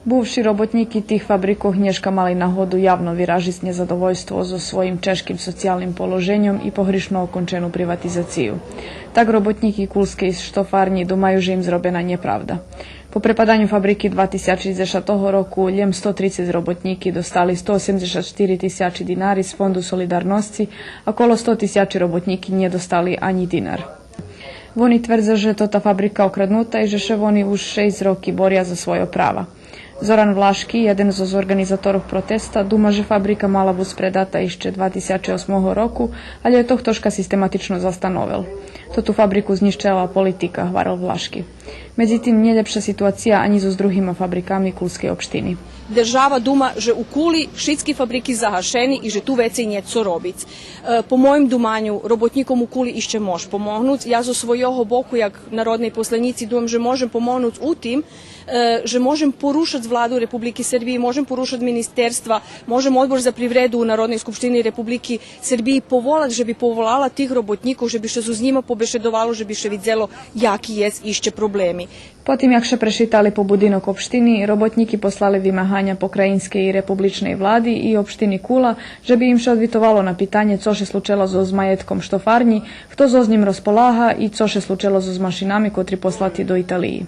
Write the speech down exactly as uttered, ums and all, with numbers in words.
Бувши роботнїки тих фабрикох нєшка мали нагоду явно виражиц нєзадовольство зоз своїм чежким социялним положеньом и погришно окончену приватизацию. Так роботнїки кулскей штофарнї думаю же им зробена нєправда. По препаданю фабрики два тисячи дзешатого року лєм сто трицец роботнїки достали сто осемдзешат штири тисячи динари з Фонду солидарносци, а коло сто тисячи роботнїки нє достали анї динар. Вони твердза же тота фабрика окраднута и же ше вони уж шейсц роки боря за свойо права. Зоран Влашки, єден зоз орґанизаторох протеста, дума же фабрика мала буц предата ище два тисячи осмого року, алє тохтошка систематично застановел. Тоту фабрику знїщела политика, гварел Влашки. Медзитим, нє лєпша ситуация анї зоз другима фабриками Кулскей општини. Держава дума же у Кули шицки фабрики загашени и же ту вецей нє цо робиц. Е, по моїм думаню, роботнїком у Кули ище мож помогнуц. Я зоз свойого боку, як народней посланїци, думам же можем помогнуц у тим, е, же можем порушац владу Републики Сербиї, можем порушац министерства, можем Одбор за привреду у Народней скупштини Републики Сербиї поволац же би поволала тих роботнїкох, же би ше зоз нїма побешедовало, же би ше видзело яки єст ище проблеми. По тим як ше прешитали по будинок општини, роботнїки послали вимаганя покраїнскей и републичней влади и општини Кула, же би им ше одвитовало на питанє цо ше случело зоз маєтком штофарнї, хто зоз нїм розполага и цо ше случело зоз машинами котри послати до Италиї.